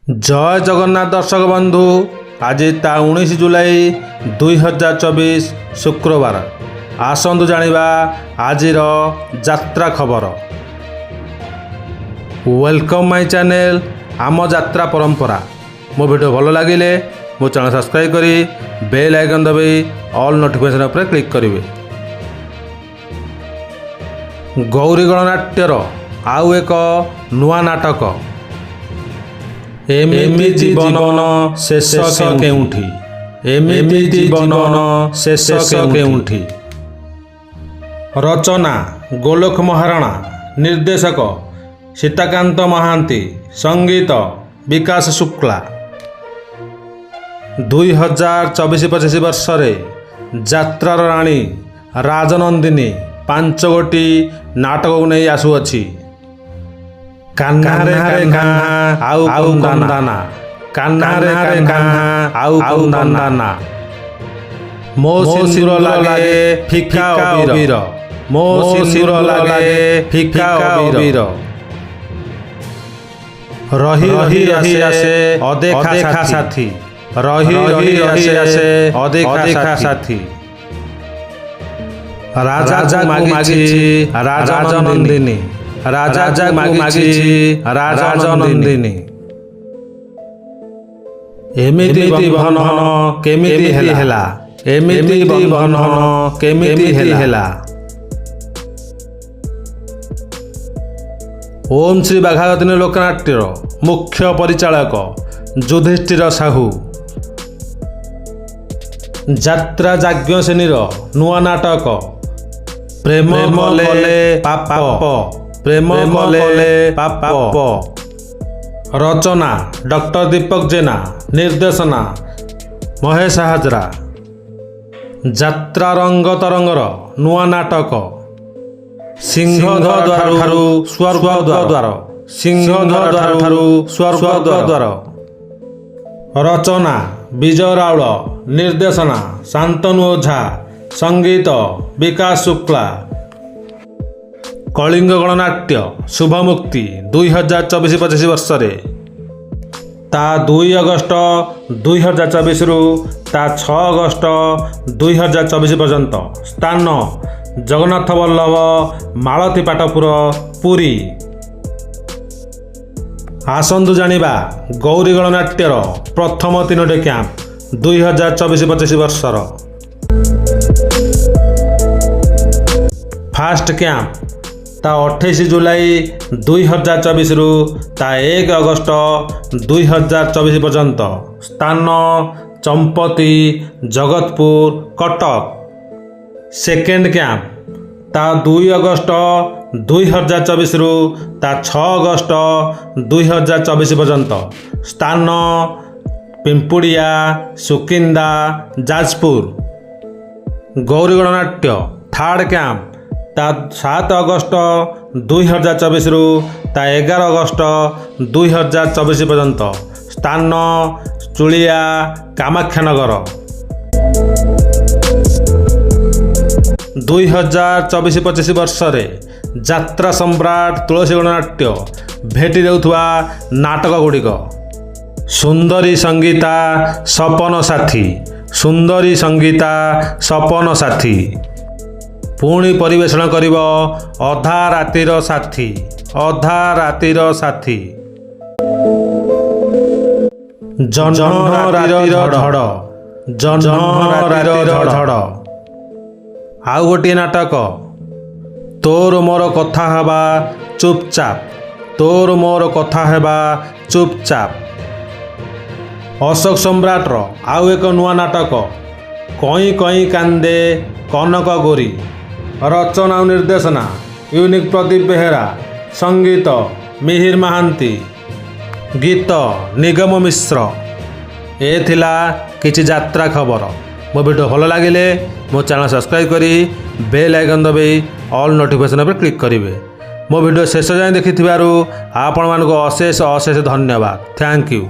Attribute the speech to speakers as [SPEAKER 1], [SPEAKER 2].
[SPEAKER 1] ଜୟ ଜଗନ୍ନାଥ ଦର୍ଶକ ବନ୍ଧୁ, ଆଜି ତା 19 ଜୁଲାଇ 2024, ଶୁକ୍ରବାର। ଆସନ୍ତୁ ଜାଣିବା ଆଜିର ଯାତ୍ରା ଖବର। Welcome my channel ଆମ ଯାତ୍ରା ପରମ୍ପରା। ମୋ ଭିଡ଼ିଓ ଭଲ ଲାଗିଲେ ମୋ ଚ୍ୟାନେଲ୍ ସବସ୍କ୍ରାଇବ୍ କରି ବେଲ୍ ଆଇକନ୍ ଦବାଇ ଅଲ୍ ନୋଟିଫିକେସନ୍ ଉପରେ କ୍ଲିକ୍ କରିବେ। ଗୌରୀ ଗଣନାଟ୍ୟର ଆଉ ଏକ ନୂଆ ନାଟକ ଏମିତି ଜୀବନ ଶେଷ କେଉଁଠି, ଏମିତି ଜୀବନ ଶେଷ କେଉଁଠି। ରଚନା ଗୋଲଖ ମହାରଣା, ନିର୍ଦ୍ଦେଶକ ସୀତାକାନ୍ତ ମହାନ୍ତି, ସଙ୍ଗୀତ ବିକାଶ ଶୁକ୍ଳା। 2024-25 ବର୍ଷରେ ଯାତ୍ରାର ରାଣୀ ରାଜନନ୍ଦିନୀ ପାଞ୍ଚ ଗୋଟି ନାଟକକୁ ନେଇ ଆସୁଅଛି। କାହ୍ନାରେ କାହ୍ନା ଆଉ ଆଉ କନ୍ଦାନା, କାହ୍ନାରେ କାହ୍ନା ଆଉ କନ୍ଦାନା, ମୋ ସିନ୍ଦୁର ଲାଗେ ଫିକା ଅବିର, ମୋ ସିନ୍ଦୁର ଲାଗେ ଫିକା ଅବିର, ରହି ରହି ରହି ଆସେ ଅଦେଖା ସାଥୀ, ରହି ରହି ରହି ଆସେ ଅଦେଖା ସାଥୀ। ରାଜା ମାଗିଛି ରାଜନନ୍ଦିନୀ, ରାଜା ମାଗିଛି ରାଜନନ୍ଦିନୀ। ଏମିତି ବନ୍ଧନ କେମିତି ହେଲା, ଏମିତି ବନ୍ଧନ କେମିତି ହେଲା। ଓମ୍ ଶ୍ରୀ ବାଘାଯତୀନ ଲୋକନାଟ୍ୟର ମୁଖ୍ୟ ପରିଚାଳକ ଯୁଧିଷ୍ଠିର ସାହୁ। ଯାତ୍ରା ଯାଜ୍ଞସେନୀର ନୂଆ ନାଟକ ପ୍ରେମ କଲେ ପାପ, ପ୍ରେମ କଲେ ପାପ। ରଚନା ଡକ୍ଟର ଦୀପକ ଜେନା, ନିର୍ଦ୍ଦେଶନା ମହେଶ ହାଜରା। ଯାତ୍ରା ରଙ୍ଗ ତରଙ୍ଗର ନୂଆ ନାଟକ ସିଂହଦ୍ୱାର ଠାରୁ ସ୍ୱର୍ଗ ଦ୍ୱାର, ସିଂହଦ୍ୱାର ଠାରୁ ସ୍ୱର୍ଗ ଦ୍ୱାର। ରଚନା ବିଜୟ ରାଉଳ, ନିର୍ଦ୍ଦେଶନା ଶାନ୍ତନୁ ଓଝା, ସଙ୍ଗୀତ ବିକାଶ ଶୁକ୍ଳା। କଳିଙ୍ଗ ଗଣନାଟ୍ୟ ଶୁଭମୁକ୍ତି 2024-25 ବର୍ଷରେ ତା 2 ଅଗଷ୍ଟ 2024ରୁ ତା 6 ଅଗଷ୍ଟ 2024 ପର୍ଯ୍ୟନ୍ତ। ସ୍ଥାନ ଜଗନ୍ନାଥ ବଲ୍ଲଭ, ମାଳତୀ ପାଟପୁର, ପୁରୀ। ଆସନ୍ତୁ ଜାଣିବା ଗୌରୀ ଗଣନାଟ୍ୟର ପ୍ରଥମ ତିନୋଟି କ୍ୟାମ୍ପ 2024-25 ବର୍ଷର। ଫାଷ୍ଟ କ୍ୟାମ୍ପ ତା 28 ଜୁଲାଇ 2024ରୁ ତା 1 ଅଗଷ୍ଟ 2024 ପର୍ଯ୍ୟନ୍ତ। ସ୍ଥାନ ଚମ୍ପତି, ଜଗତପୁର, କଟକ। ସେକେଣ୍ଡ କ୍ୟାମ୍ପ ତା 2 ଅଗଷ୍ଟ 2024ରୁ ତା 6 ଅଗଷ୍ଟ 2024 ପର୍ଯ୍ୟନ୍ତ। ସ୍ଥାନ ପିମ୍ପୁଡ଼ିଆ, ସୁକିନ୍ଦା, ଯାଜପୁର। ଗୌରୀ ଗଣନାଟ୍ୟ ଥାର୍ଡ଼ କ୍ୟାମ୍ପ ତା 7 ଅଗଷ୍ଟ 2024ରୁ ତା 11 ଅଗଷ୍ଟ 2024 ପର୍ଯ୍ୟନ୍ତ। ସ୍ଥାନ ଚୁଳିଆ, କାମାକ୍ଷାନଗର। 2024-25 ବର୍ଷରେ ଯାତ୍ରା ସମ୍ରାଟ ତୁଳସୀ ଗଣନାଟ୍ୟ ଭେଟି ଦେଉଥିବା ନାଟକ ଗୁଡ଼ିକ: ସୁନ୍ଦରୀ ସଙ୍ଗୀତା ସପନ ସାଥୀ, ସୁନ୍ଦରୀ ସଙ୍ଗୀତା ସପନ ସାଥୀ। ପୁଣି ପରିବେଷଣ କରିବ ଅଧା ରାତିର ସାଥୀ, ଅଧା ରାତିର ସାଥୀ। ଜହ୍ନ ରାତିର ଝଡ଼, ଜହ୍ନ ରାତିର ଝଡ଼। ଆଉ ଗୋଟିଏ ନାଟକ ତୋର ମୋର କଥା ହେବା ଚୁପଚାପ, ତୋର ମୋର କଥା ହେବା ଚୁପଚାପ। ଅଶୋକ ସମ୍ରାଟର ଆଉ ଏକ ନୂଆ ନାଟକ କଇଁ କଇଁ କାନ୍ଦେ କନକ ଗୋରୀ। ରଚନା ଓ ନିର୍ଦ୍ଦେଶନା ୟୁନିକ୍ ପ୍ରଦୀପ ବେହେରା, ସଙ୍ଗୀତ ମିହିର ମହାନ୍ତି, ଗୀତ ନିଗମ ମିଶ୍ର। ଏ ଥିଲା କିଛି ଯାତ୍ରା ଖବର। ମୋ ଭିଡ଼ିଓ ଭଲ ଲାଗିଲେ ମୋ ଚ୍ୟାନେଲ୍ ସବସ୍କ୍ରାଇବ୍ କରି ବେଲ୍ ଆଇକନ୍ ଦବାଇ ଅଲ୍ ନୋଟିଫିକେସନ୍ ଉପରେ କ୍ଲିକ୍ କରିବେ। ମୋ ଭିଡ଼ିଓ ଶେଷ ଯାଏଁ ଦେଖିଥିବାରୁ ଆପଣମାନଙ୍କୁ ଅଶେଷ ଅଶେଷ ଧନ୍ୟବାଦ। Thank you.